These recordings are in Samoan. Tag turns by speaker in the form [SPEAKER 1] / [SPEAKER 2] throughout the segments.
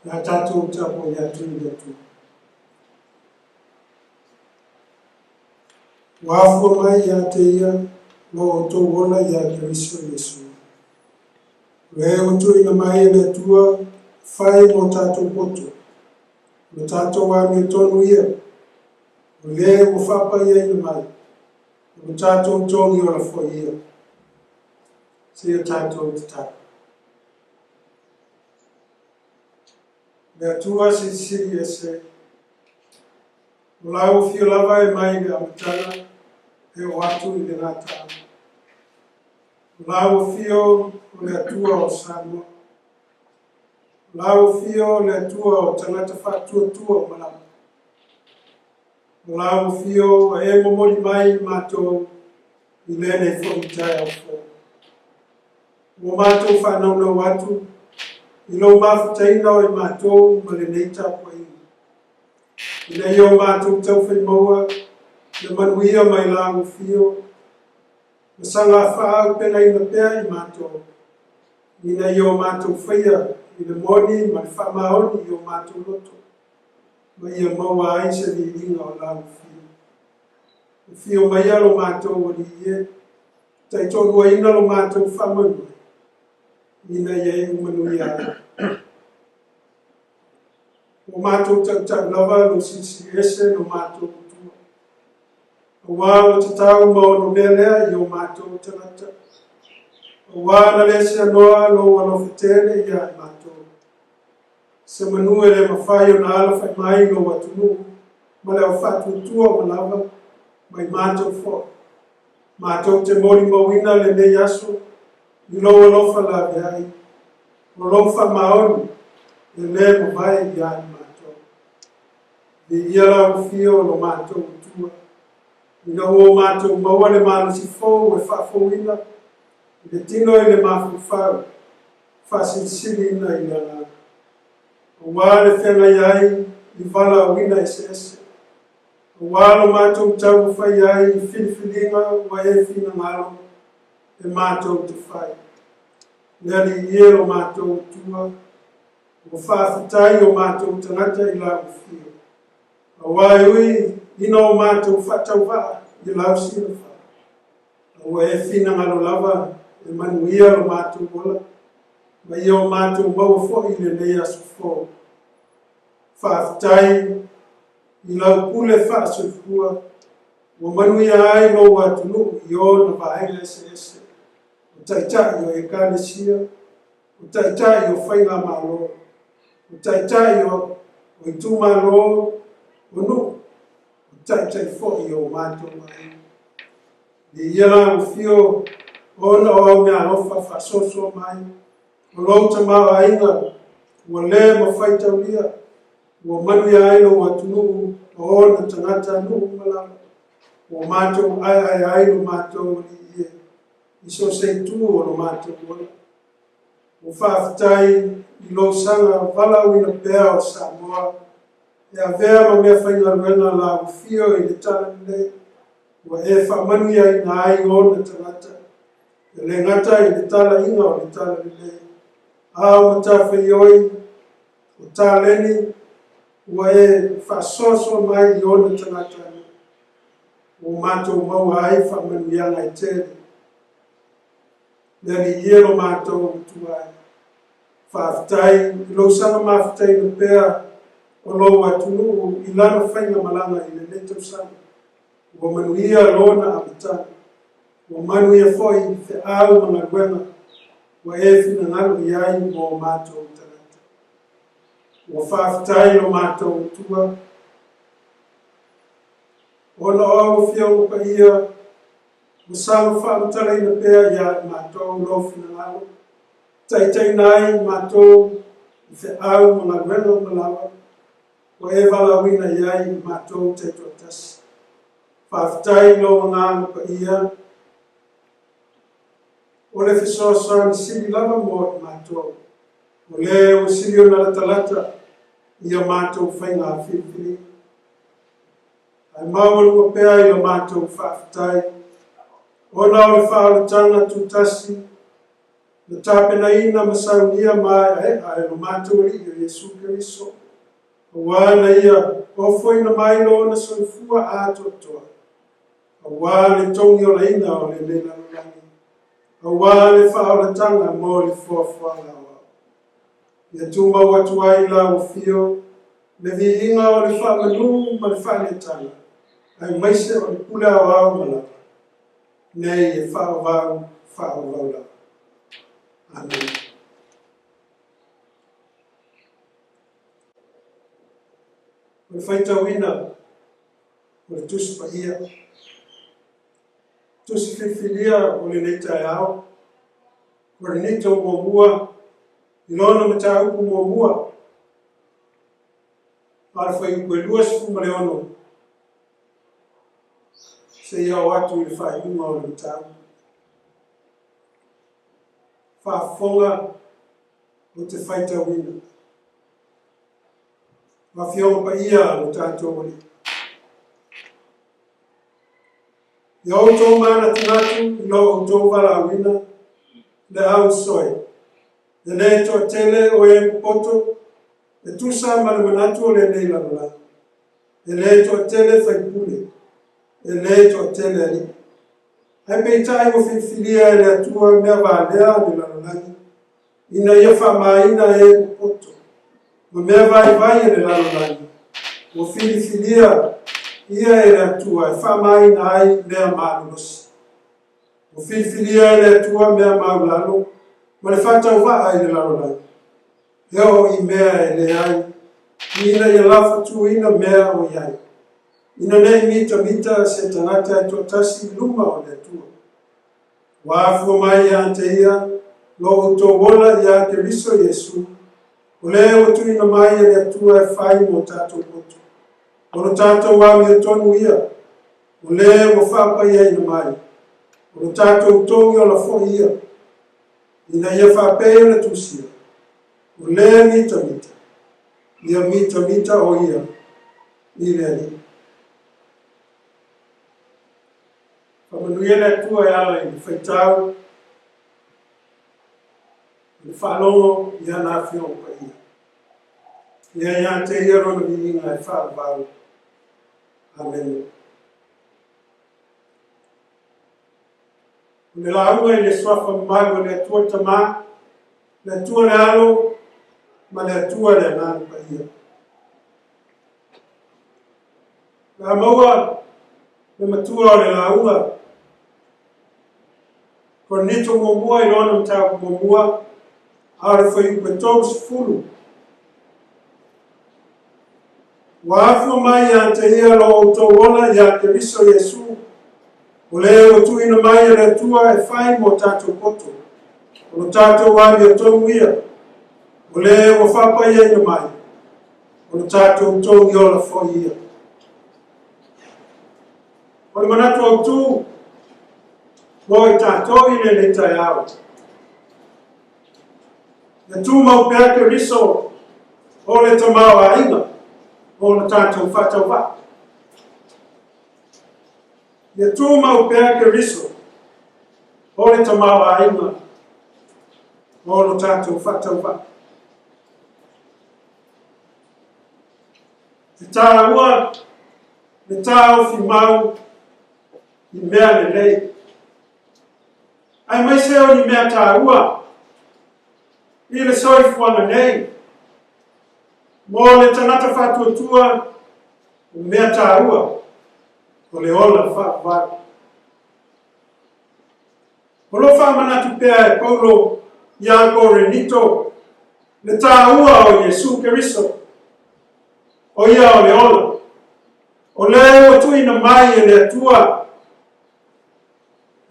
[SPEAKER 1] Le a tatou tapuai atu i le Atua. Ua afua mai ia te ia lo outou ola ia Keriso Iesu. O le ua tuuina mai e le Atua fai mo tatou poto, o le tatou amiotonu ia, o le ua faapaiaina mai, o le tatou togi ola foi ia. Seia tatou tatalo. Le Atua Silisili Ese, o lau afio lava e mai le amataga e oo atu i le gataaga. O lau afio o le Atua o Samoa. O lau afio o le Atua o tagata faatuatua o malama. O lau afio ua e momoli mai i matou i lenei foi taeao fou. Ua matou faanaunau atu i lou mafutaina o i matou ma lenei tapuaiga. Ina ia o matou taufai maua le manuia mai lau afio, ma saga faaauupegaina pea i matou, ina ia o matou faia i le moni ma le faamaoni i o matou loto, ma ia maua ai se viiga o lau afio. Afio maia lo matou Alii e, taitoaluaina lo matou faamoemoe, ina ia e manuia ai. Ua matou tautau lava lou Silisili Ese lo matou Atua. Aua ua tatau ma ono mea lea i o matou tagata. Aua na le seanoa lou alofa tele ia i matou. Se manu e le mafai ona alafai mai lou atunuu ma le au faatuatua ua lava ma i matou foi. Matou te molimauina lenei aso i lou alofa laveai, o lou faamaoni e le mavae ia i matou. Viia lau afio o lo matou Atua, ina ua matou maua le malosi fou e faafouina i le tino i le mafaufau, faasilisiliina i le agaga. Aua le feagai ai i valaauina eseese, aua lo matou taumafai ai i filifiliga ua e finagalo e matou te fai. Le Alii e lo matou Atua, ua faafetai o matou tagata i lau afio. Aua e ui ina o matou faatauvaa i lau silafia, a ua e finagalo lava e manuia lo matou ola, ma ia o matou maua foi i lenei aso fou. Faafetai i lau pule faasoifua, ua manuia ai lou atunuu i ona vaega eseese, o taitai o Ekalesia, o taitai o faigamalo, o taitai o itumalo, o nuu, o taitai foi o matou aiga. Viia lau afio ona o au meaalofa faasoasoa mai, o lou tamaoaiga ua le mafai taulia, ua manuia ai lou atunuu o ona tagatanuu uma lava, ua matou aeae ai lo matou Alii e, i so o se itu o lo matou ola. Ua faafetai i lou saga valaauina pea o Samoa e avea ma meafaigaluega lau afio i le talalelei, ua e faamanuiaina ai ona tagata, e le gata i le talaiga o le talalelei, a o matafaioi o taleni ua e faasoasoa mai i ona tagata ua matou maua ai faamanuiaga e tele. Le Alii e lo matou Atua e. Faafetai i lou saga mafutaina pea o lou atunuu i lana faigamalaga i lenei tausaga. Ua manuia lona amataga. Ua manuia foi feau ma galuega ua e finagalo i ai mo matou tagata. Ua faafetai lo matou Atua, ona o au afioga paia ua saga faamatalaina pea ia i matou lou finagalo, taitaiina ai i matou i feau ma galuega uma lava ua e valaauina i ai i matou taitoatasi. Faafetai i lou agaga paia, o le fesoasoani sili lava mo i matou, o le ua sili ona latalata i a matou faiga filifiliga. Ae maualuga pea i la matou faafetai, ona o le faaolataga tutasi. Na tapenaina ma saunia maeaea e lo matou Alii o Iesu Keriso, auā na Ia ofoina mai Lona soifua atoatoa, auā le togiolaina o lenei lalolagi, auā le faaolataga mo le foafoaga aoao. Ia tumau atu ai lau afio le viiga o le faamanu ma le faaneetaga, aemaise o le pule aoao ma lava, nei e faavavau, faavavau lava. Amene. O le faitauina o le Tusi Paia, Tusi filifilia o lenei taeao, Korinito muamua, i lona mataupu muamua, a o le fuaiupu e 26, seia oo atu i le faaiuga o le mataupu. Faafofoga ou te faitauina. O Afioga Paia a lo tatou Alii. Ia outou manatunatu i lo outou valaauina, le au soe, e le toatele o e popoto, e tusa ma le manatu o lenei lalolagi, e le toatele faipule, e le toatele alii. Ae peitai ua filifilia e le Atua mea valea a le lalolagi, ina ia faamaina e popoto, ma mea vaivai e le lalolagi, ua filifilia ia e le Atua e faamaina ai mea malolosi. Ua filifilia e le Atua mea maulalo ma le faatauvaa i le lalolagi, e oo i mea e leai, ina ia lafatuina mea o i ai, ina ne i mitamita se tagata e toatasi i luma o le Atua. Ua afua mai ia te ia lo outou ola ia Keriso Iesu, o le ua tuuina mai e le Atua e fai mo tatou poto. O lo tatou amiotonu ia, o le ua faapaiaina mai, o lo tatou togi ola foi ia, ina ia faapei ona tusia, o le mitamita, ia mitamita o ia i le Alii. Faamanuia le Atua e ala i le faitau, i le faalogo i ana Afioga Paia. Ia ia te ia lona viiga e faavavau. Amene. O le lauga i le suafa mamalu o le Atua le Tama, le Atua le Alo, ma le Atua le Agaga Paia. La maua le matua o le lauga, Korinito muamua i lona mataupu muamua, a o le fuaiupu e 30. Ua afua mai ia te ia lo outou ola ia Keriso Iesu, o le ua tuuina mai e le Atua e fai mo tatou poto, o lo tatou amiotonu ia, o le ua faapaiaina mai, o lo tatou togi ola foi ia. O le manatu autū mo i tatou i lenei taeao, Ia tumau pea Keriso o le tamaoaiga o lo tatou faatauvaa. Ia tumau pea Keriso o le tamaoaiga o lo tatou faatauvaa. E tāua le taofi mau i mea lelei. Aemaise o ni mea tāua i le soifuaga nei. Mo le tagata faatuatua, o mea tāua o le ola faavavau. O lo o faamanatu pea e Paulo iā Korinito le tāua o Iesu Keriso, o ia o le ola, o le ua tuuina mai e le Atua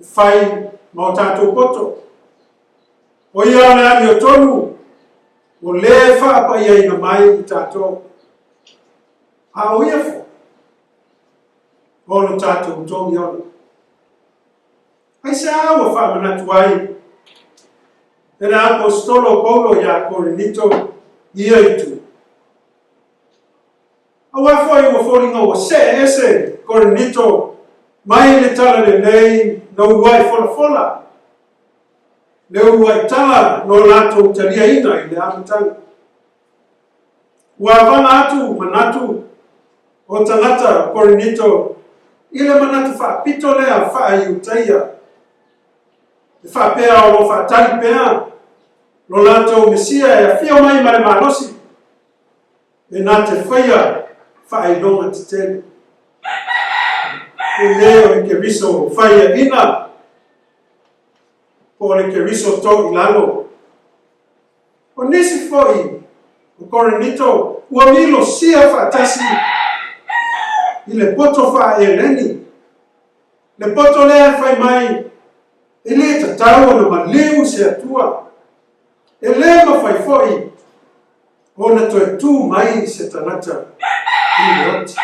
[SPEAKER 1] e fai ma o tatou poto. O ia o le amiotonu, ua lē faapaiaina mai i tatou. A o ia foi, o lo tatou togi ola. Aisea ua faamanatu ai e le aposetolo o Paulo iā Korinito ia itu? Aua foi ua foliga ua see ese Korinito mai le talalelei na uluai folafola. Le uluai tala na o latou taliaina i le amataga. Ua avana atu manatu o tagata o Korinito i le manatu faapito lea faa-Iutaia, e faapea o lo o faatali pea lo latou Mesia e afio mai ma le malosi e na te faia faailoga tetele. E le o le Keriso faiaina po o le Keriso to i lalo. O nisi foi o Korinito ua milosia faatasi i le poto faa-Eleni, le poto lea e fai mai e le tatau ona maliu se Atua, e le mafai foi ona toe tu mai se tagata i le oti.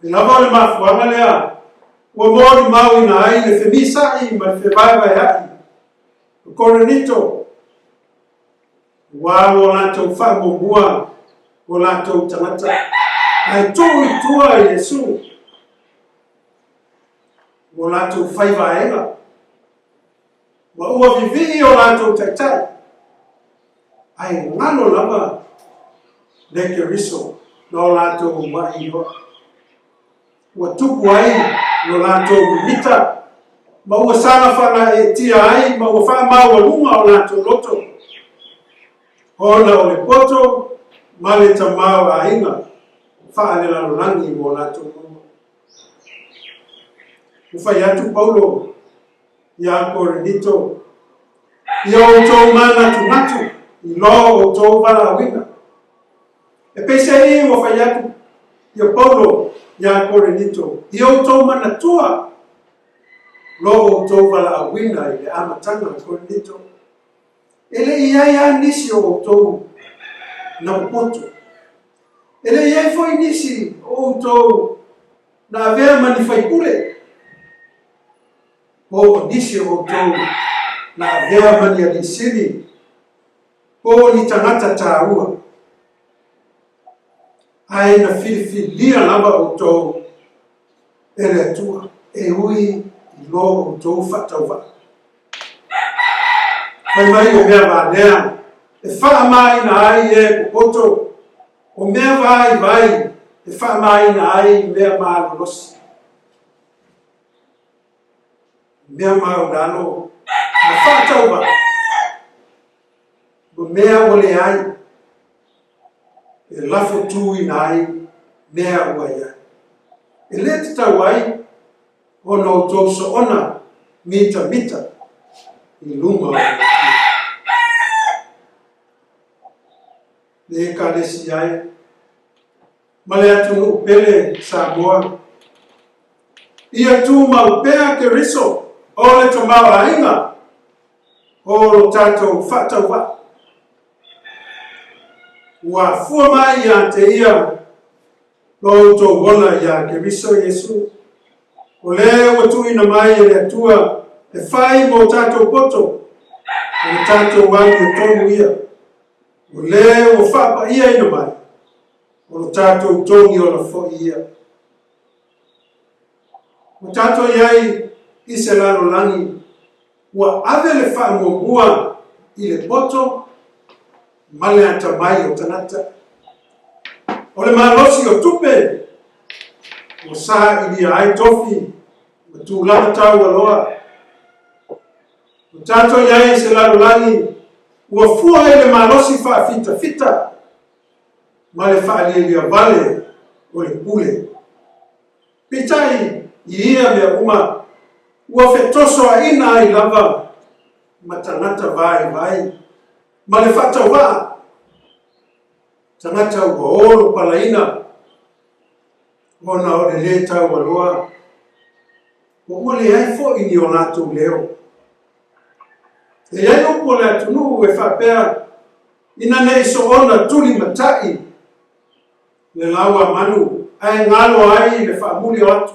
[SPEAKER 1] E lava o le mafuaaga lea ua molimauina ai le femisa'i ma le fevaevaea'i o Korinito, aua ua latou faamuamua o latou tagata, ae tuu i tua Iesu ua latou fai vaega, ma ua vivii o latou taitai, ae galo lava le Keriso na o latou ma'i iloa. Ua tupu ai lo latou mimita, ma ua saga faagaeetia ai ma ua faamaualuga o latou loto, ona o le poto ma le tamaoaiga faalelalolagi ua latou maua. Ua fai atu Paulo iā Korinito, Ia outou manatunatu i lo outou valaauina. E peiseai ua fai atu ia Paulo iā Korinito, Ia outou manatua lo outou valaauina i le amataga o Korinito. E le i i ai lava nisi o outou na popoto. E le i i ai foi nisi o outou na avea ma ni faipule, po o nisi o outou na avea ma ni alii sili, po o ni tagata taua, ae na filifilia lava outou e le Atua e ui i lo outou faatauvaa. Fai mai o mea valea e faamaina ai e popoto, o mea vaivai e faamaina ai mea malolosi. Mea maulalo ma faatauvaa ma mea ua leai e lafo tuina ai mea ua i ai. E le tatau ai ona outou soona mitamita i luma o le Atua. Le Ekalesia e, ma le atunuu pele Samoa. Ia tumau pea Keriso o le tamaoaiga o lo tatou faatauvaa. Ua afua mai ia te ia lo outou ola iā Keriso Iesu, o le ua tuuina mai e le Atua e fai mo tatou poto, o le tatou amiotonu ia, o le ua faapaiaina mai, o lo tatou togi ola foi ia. Ua tatou i ai i se lalolagi ua ave le faamuamua i le poto ma le atamai o tagata. O le malosi o tupe ua sailia ai tofi ma tulaga taualoa. Ua tatou i ai i se lalolagi ua fua i le malosi faafitafita ma le faalialiavale o le pule. Peitai, i ia mea uma, ua fetosoaina ai lava ma tagata vaivai ma le faatauvaa, tagata ua olo palaina ona o le lē taualoa, ua leai foi ni o latou leo. E i ai upu a le atunuu e faapea, ina ne i soona tulimatai le lau a manu ae galo ai le faamuli o atu.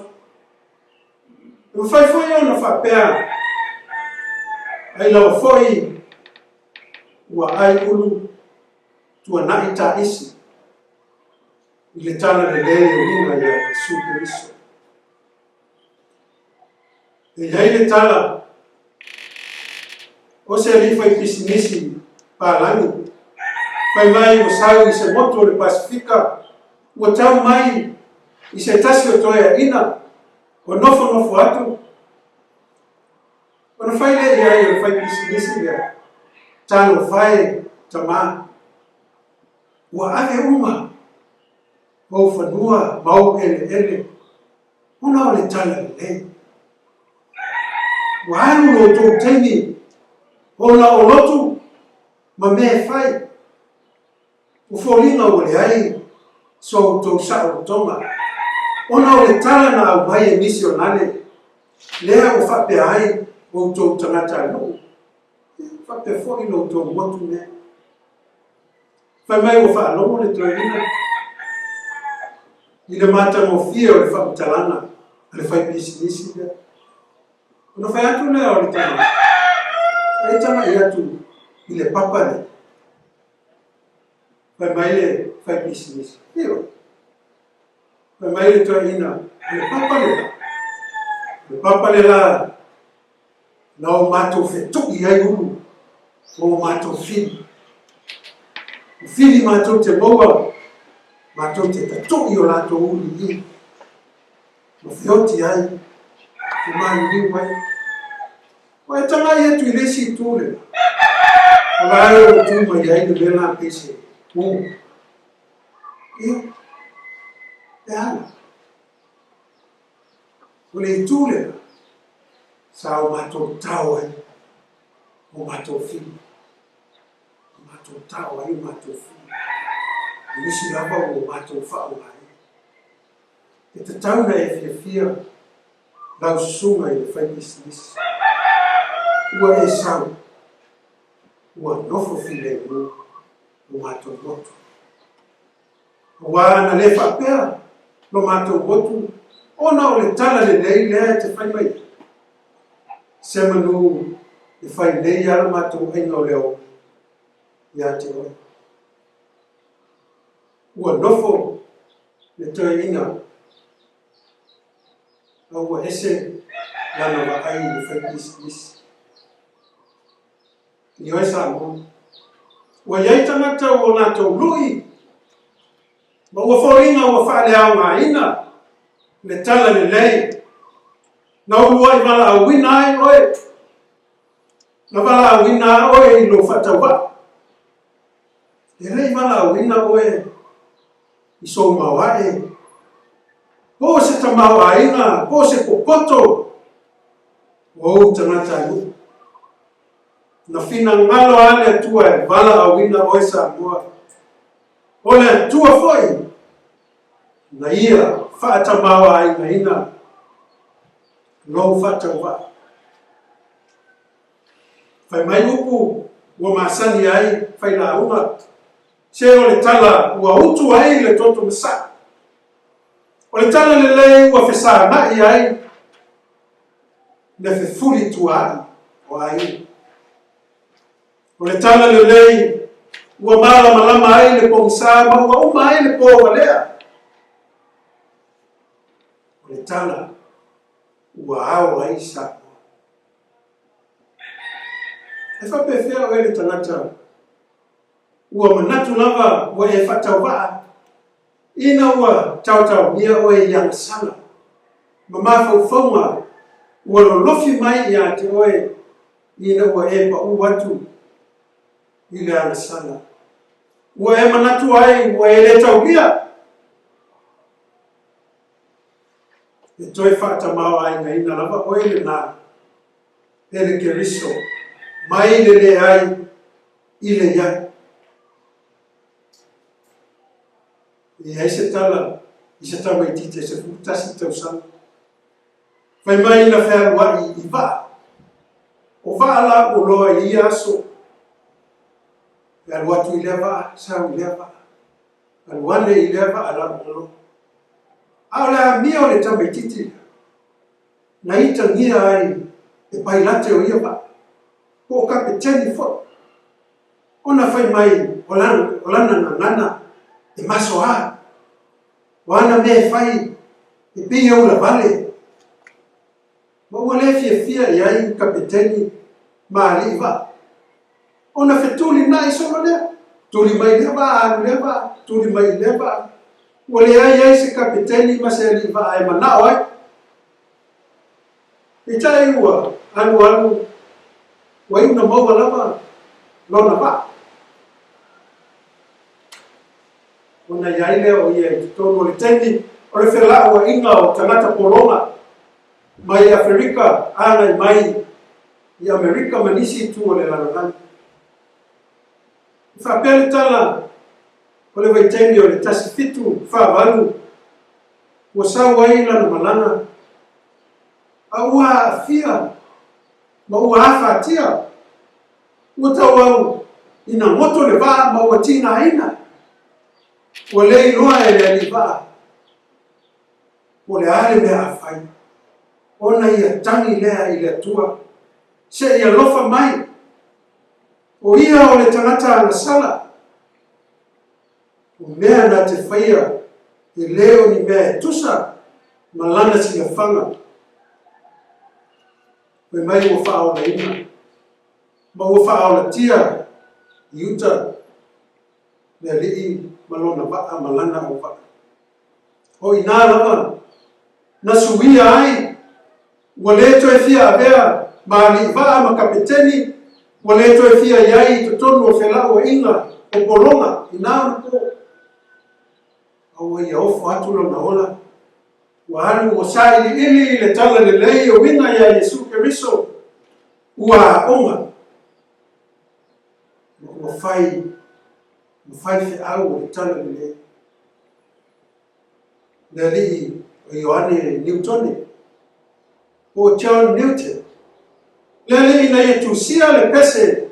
[SPEAKER 1] E mafai foi ona faapea, ai lava foi ua ai ulu tuanai taisi i le talalelei e uiga iā Iesu Keriso. E i ai le tala. O se alii faipisinisi palagi, fai mai ua sau i se motu o le Pasefika, ua tau mai i se tasi o toeaiina o nofonofo atu, ona fai lea i ai o le faipisinisi lea, Talofa e, tama, ua ave uma ou fanua ma ou eleele ona o le talalelei. Ua alu lo outou taimi ona o lotu ma mea e fai. Ua foliga ua leai so outou saolotoga ona o le tala na aumai e misionale lea ua faapea ai outou tagatanuu, faapea foi lo outou motu nei. Fai mai ua faalogo le toeaina i le matagofie o le faamatalaga a le faipisinisi lea. Ona fai atu lea o le tama, e tagai atu i le papa lea. Fai mai le faipisinisi, ioe. Fai mai le toeaina, o le papa le la. O le papa le la na o matou fetui ai ulu ma o matou fili. O fili matou te maua, matou te tatui o latou ulu i i. Ma feoti ai, ma maliliu ai. Ua e tagai atu i le isi itu le la. O la e ua tu mai ai le mea la pei se umu. Ia, e ala. O le itu lea, sa o matou tao ai o matou fili. O matou tao ai o matou fili. O nisi lava ua matou faaaogaina. E tatau na e fiafia lau susuga i le faipisinisi. Ua e sau, ua nofo filemu lo matou motu. Aua ana le faapea lo matou motu ona o le tala lelei lea e te fai mai ai, semanu e fai lelei lava lo matou aiga o le aoauli ia te oe. Ua nofo le toeaina a ua ese lana vaai i le faipisinisi. Ioe Samoa. Ua i ai tagata ua latou lui ma ua foliga ua faaleaogaina le tala lelei na uluai valaauina ai oe, na valaauina oe i lou faatauvaa. E le i valaauina oe i sou maoae, po o se tamaoaiga, po o se popoto o ou tagatanuu. Na finagalo lava le Atua e valaauina oe Samoa. O le Atua foi na ia faatamaoaigaina lou faatauvaa. Fai mai upu ua masani ai failauga, se o le tala ua utu ai le toto masaa. O le tala lelei ua fesagai ai le fefulituaai o aiga. O le tala lelei ua malamalama ai le pogisa ma ua uma ai le po valea. O le tala ua ao ai Samoa. E faapefea oe le tagata ua manatu lava ua e faatauvaa ina ua taotaomia oe i agasala ma mafaufauga ua lolofi mai ia te oe ina ua e paʻu atu i le agasala. Ua e manatu ai ua e le taulia. E toe faatamaoaigaina lava oe lenā e le Keriso mai le leai i le i ai. E i ai se tala i se tamaitiiti e 11 tausaga. Fai mai na fealuai i vaa. O vaa la ua loa i ia aso. E alu atu i lea vaa, sau i lea vaa. Alu ane i lea vaa la ua loa. A o le amio o le tamaitiiti lea, na itagia ai e pailate o ia vaa, po o kapeteni foi. Ona fai mai o lana gagana e masoa, o ana mea e fai e pei e ulavale, ma ua le fiafia i ai kapeteni ma alii vaa. Ona fetulinai solo lea, tuli mai lea vaa alu lea vaa, tuli mai lea vaa. Ua leai ai se kapeteni ma se alii vaa e manao ai. Peitai ua alu alu ua iu ina maua lava lona vaa. Ona i ai lea o ia i totonu o le taimi o le felauaiga o tagata pologa mai Aferika agai mai i Amerika ma nisi itu o le lalolagi. E faapea le tala o le vaitaimi o le 1748 ua sau ai lana malaga a ua aafia ma ua afatia. Ua tauau ina goto le vaa ma ua tigaina. Ua le iloa e le alii vaa po o le a le mea a fai, ona ia tagi lea i le Atua seia alofa mai. O ia o le tagata agasala. O mea na te faia e le o ni mea e tusa ma lana silafaga. Fai mai ua faaolaina ma ua faaolatia i uta le alii ma lona vaa ma lana auvaa. O i ina lava na suia ai, ua le toe fia avea ma alii vaa ma kapeteni, ua le toe fia i ai i totonu o felauaiga o pologa i na ona po. A ua ia ofo atu lona ola, ua alu ua sailiili i le talalelei e uiga iā Iesu Keriso, ua aoga ma ua fai ma faifeau o le talalelei. Le alii o Ioane Niutone, po o John Newton, le alii na ia tusia le pese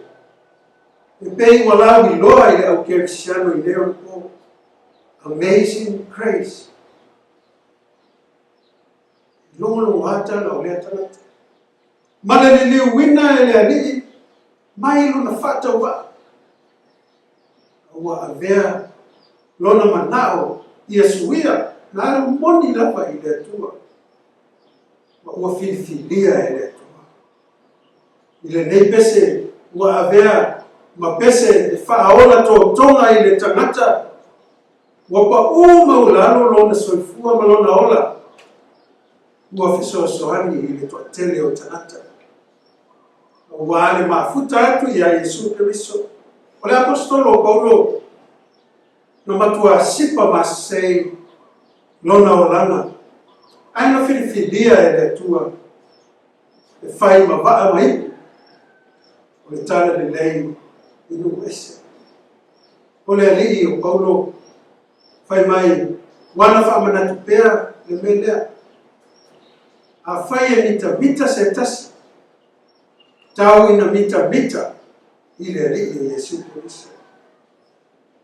[SPEAKER 1] e pei ua lauiloa i le au kerisiano i nei ona po, Amazing Grace. E logologo tala o lea tagata. Ma le liliuina e le alii mai lona faatauvaa. Ua avea lona manao ia suia na alu moni lava i le Atua. Ma ua filifilia e le Atua. I lenei pese ua avea ma pese e faaola totoga i le tagata ua paū maualalo lona soifua ma lona ola. Ua fesoasoani i le toatele o tagata. Aua le mafuta atu iā Iesu Keriso. O le aposetolo o Paulo na matua sipa masesei lona olaga, ae na filifilia e le Atua e fai ma vaa ma ipu o le talalelei i nuu ese. O le alii o Paulo fai mai ua na faamanatu pea le mea lea. Afai e mitamita se tasi, tau ina mitamita i le alii o Iesu Keriso.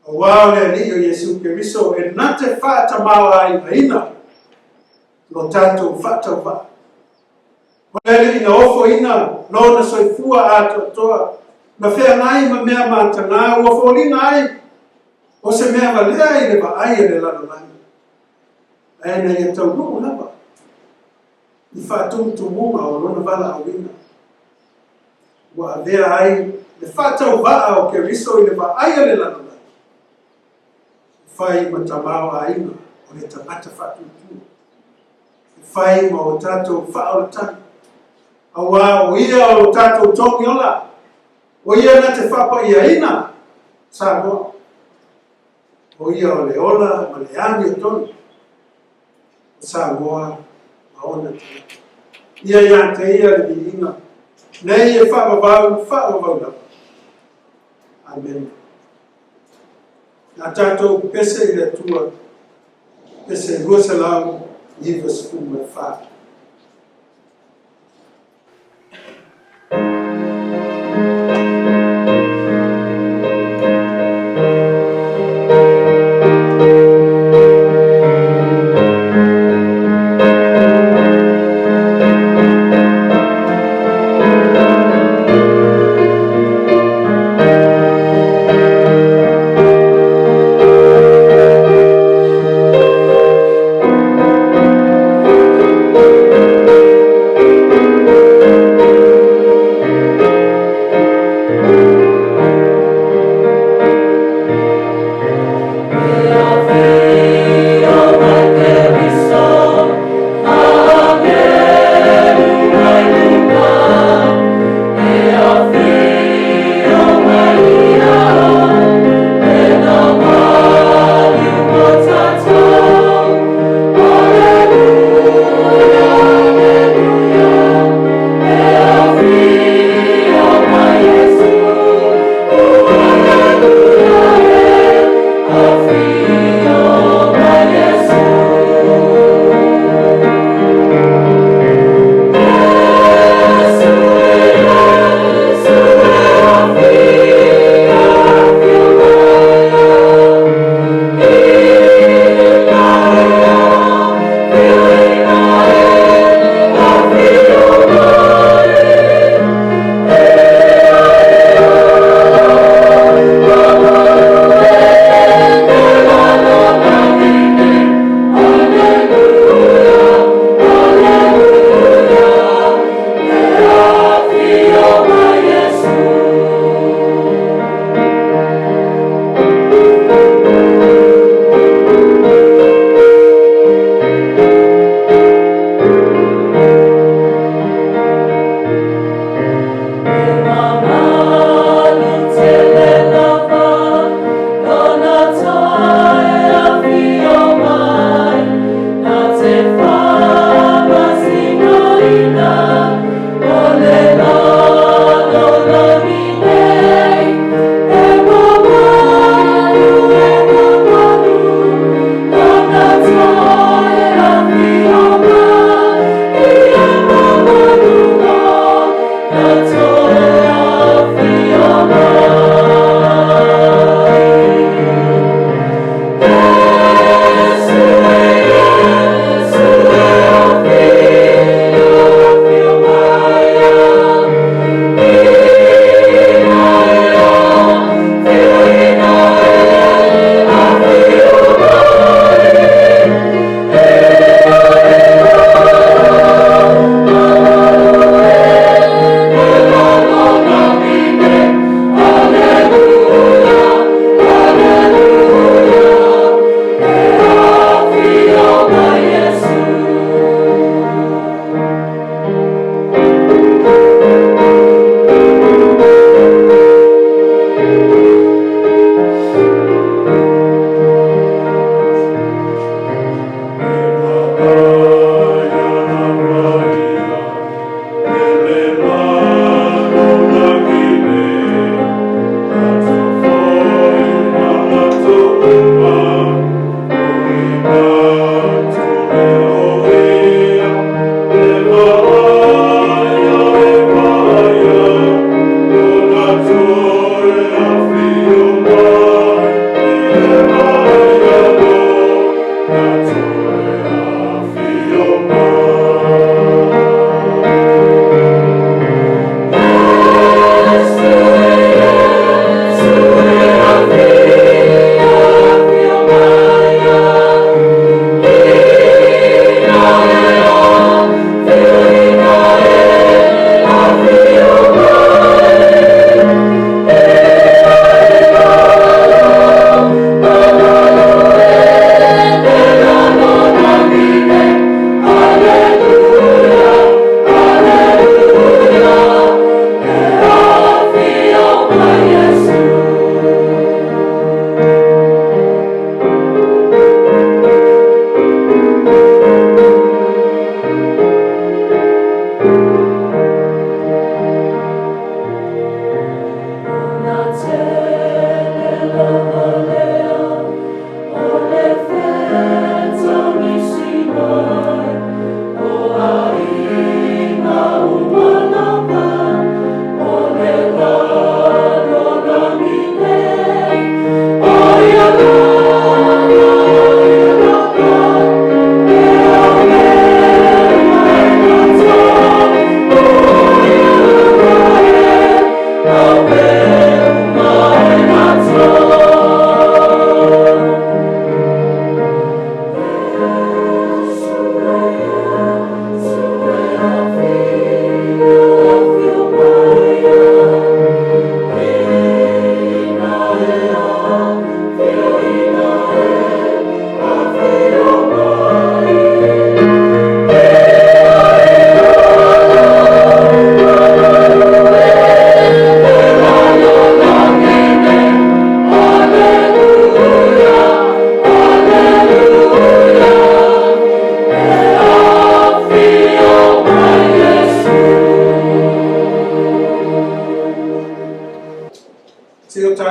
[SPEAKER 1] Aua o le alii o Iesu Keriso e na te faatamaoaigaina lo tatou faatauvaa. O le alii na ofoina lona soifua atoatoa, na feagai ma mea mataga ua foliga ai o se mea valea i le vaai a le lalolagi. Ae na ia taunuu lava i faatumutumuga o lona valaauina. Ua avea ai le faatauvaa o Keriso i le vaai a le lalolagi, e fai ma tamaoaiga o le tagata faatuatua, e fai ma o tatou faaolataga. Aua o ia o lo tatou togiola, o ia na te faapaiaina Samoa. O ia o le ola ma le amiotonu o Samoa ma ona tagata. Ia ia te ia le viiga, nei e faavavau, faavavau lava. Amene. Na tatou pese i le Atua, pese 294.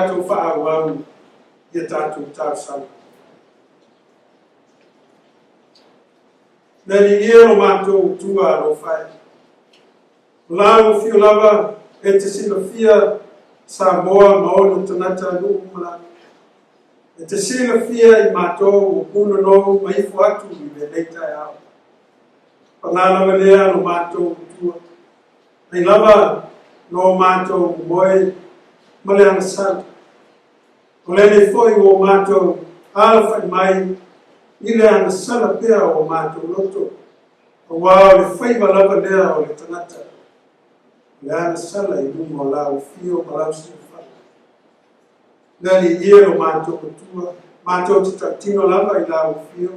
[SPEAKER 1] tatou faaauau i a tatou talosaga. Le Alii e lo matou Atua alofa e, o lau afio lava e te silafia Samoa ma ona tagatanuu uma lava. E te silafia i matou ua punonou ma ifo atu i lenei taeao. Paga lava lea lo matou Atua, mai lava no matou moe ma le agasala. O lenei foi ua matou alafai mai i le agasala pea o matou loto, aua o le faiva lava lea o le tagata, o le agasala i luma o lau afio ma lau silafaga. Le Alii e lo matou Atua, matou te tautino lava i lau afio,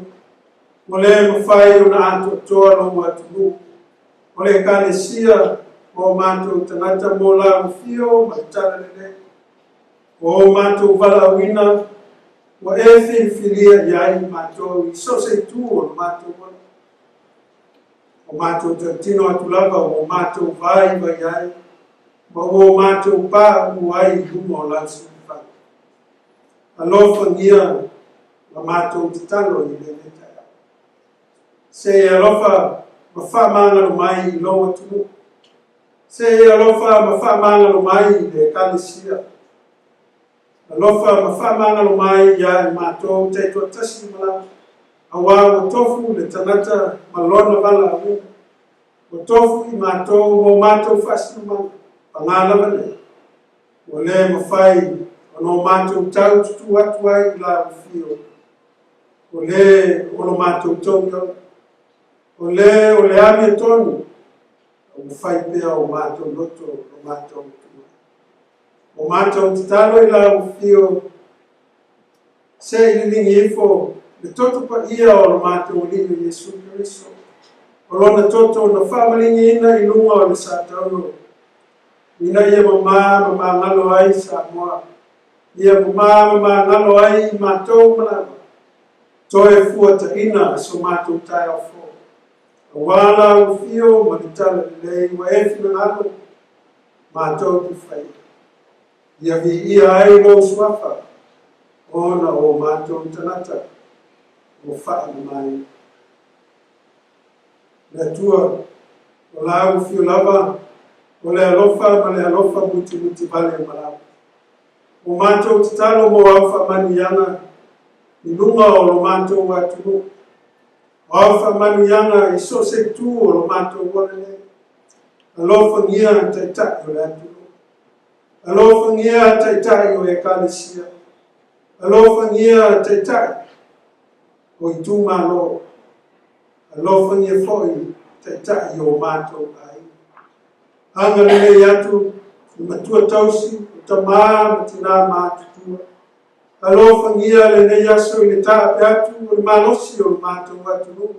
[SPEAKER 1] ua le mafai ona atoatoa lou atunuu, o le Ekalesia ma o matou tagata mo lau afio ma le talalelei. Ua o matou valaauina, ua e filifilia i ai matou i so o se itu o le matou ola. O matou tautino atu lava ua matou vaivai ai, ma ua matou pauu ai i luma o lau silafaga. Alofagia la matou tatalo i lenei taeao. Se i alofa ma faamagalo mai i lou atunuu. Se i alofa ma faamagalo mai i le Ekalesia. Alofa ma faamagalo mai ia i matou taitoatasi ma lava, aua ua tofu le tagata ma lona valaauina. Ua tofu i matou mo matou faasinomaga, paga lava lea, ua le mafai ona o matou tau tutu atu ai i lau afio, o le o lo matou togi ola, o le o le amiotonu, ua fai pea o matou loto lo matou Atua. O matou tatalo i lau afio, se i liligi ifo le toto paia o lo matou Alii o Iesu Keriso, o lona toto na faamaligiina i luga o le satauro, ina ia mamā ma magalo ai Samoa, ia mamā ma magalo ai i matou ma lava, toe fuataina so matou taeao fou. Aua lau afio ma le talalelei ua e finagalo matou te faia. Ia viia ai lou suafa, ona o matou tagata ua faamamaina. Le Atua, o lau afio lava, o le alofa ma le alofa mutimutivale ma lava. O matou tatalo mo au faamanuiaga i luga o lo matou atunuu. O au faamanuiaga i so o se itu o lo matou ola nei. Alofagia taitai o le atunuu. Alofagia taitai o Ekalesia. Alofagia taitai o itumalo. Alofagia foi taitai o matou aiga. Agalelei atu i matua tausi, o tamā ma tinā matutua. Alofagia lenei aso i le taape atu o le malosi o le matou atunuu,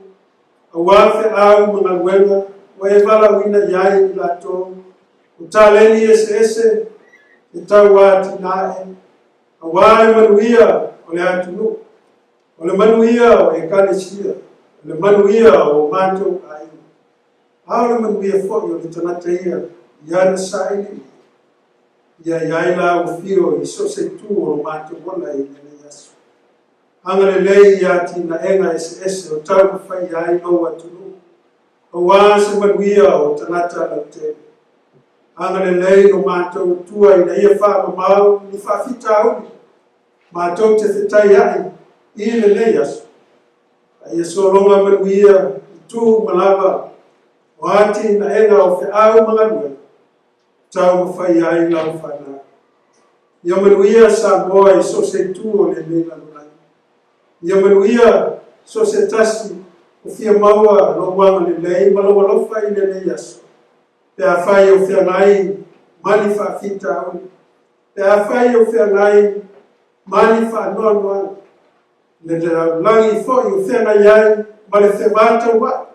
[SPEAKER 1] aua feau ma galuega ua e valaauina i ai i latou, o taleni eseese e tauatinae, aua le manuia o le atunuu, o le manuia o Ekalesia, o le manuia o matou aiga, a o le manuia foi o le tagata ia i ana sailiiliga, ia i ai lau afio i so o se itu o lo matou ola i lenei aso. Agalelei i atinaega eseese o taumafai ai lou atunuu, aua se manuia o tagata lautele. Agalelei lo matou Atua ina ia faamamau ni faafitauli matou te fetaiai i lenei aso. A ia sologa manuia i tu ma lava o atinaega o feau ma galuega, taumafai ai lau fanau. Ia manuia Samoa i so o se itu o lenei lalolagi. Ia manuia so o se tasi o fia maua lou agalelei ma lou alofa i lenei aso. Pe afai o feagai ma ni faafitauli, pe afai o feagai ma ni faanoanoaga, le lalolagi foi o feagai ai ma le fevatauai,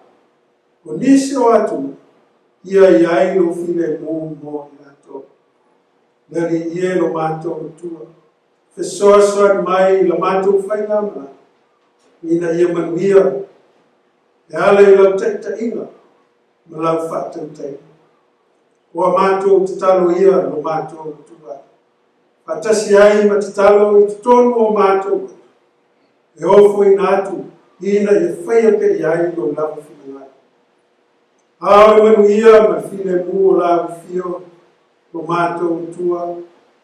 [SPEAKER 1] o nisi o atunuu, ia i ai lou filemu mo i latou. Le Alii e lo matou Atua, fesoasoani mai i la matou faigamalaga, ina ia manuia e ala i lau taitaiga ma lau faatautaiga. Ua matou tatalo ia lo matou Atua. Faatasi ai ma tatalo i totonu o matou loto, e ofoina atu ina ia faia pea i ai lou lava finagalo. Ao le manuia ma le filemu o lau afio lo matou Atua,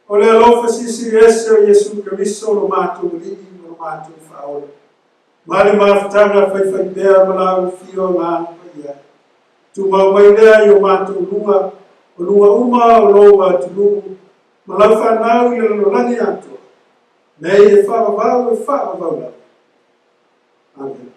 [SPEAKER 1] o le alofa silisili ese o Iesu Keriso lo matou Alii ma lo matou Faaola, ma le mafutaga faifaipea ma lau Afio Agaga Paia, tumau mai lea i o matou luga, o luga uma o lou atunuu, ma lau fanau i le lalolagi atoa, nei e faavavau e faavavau lava. Amene.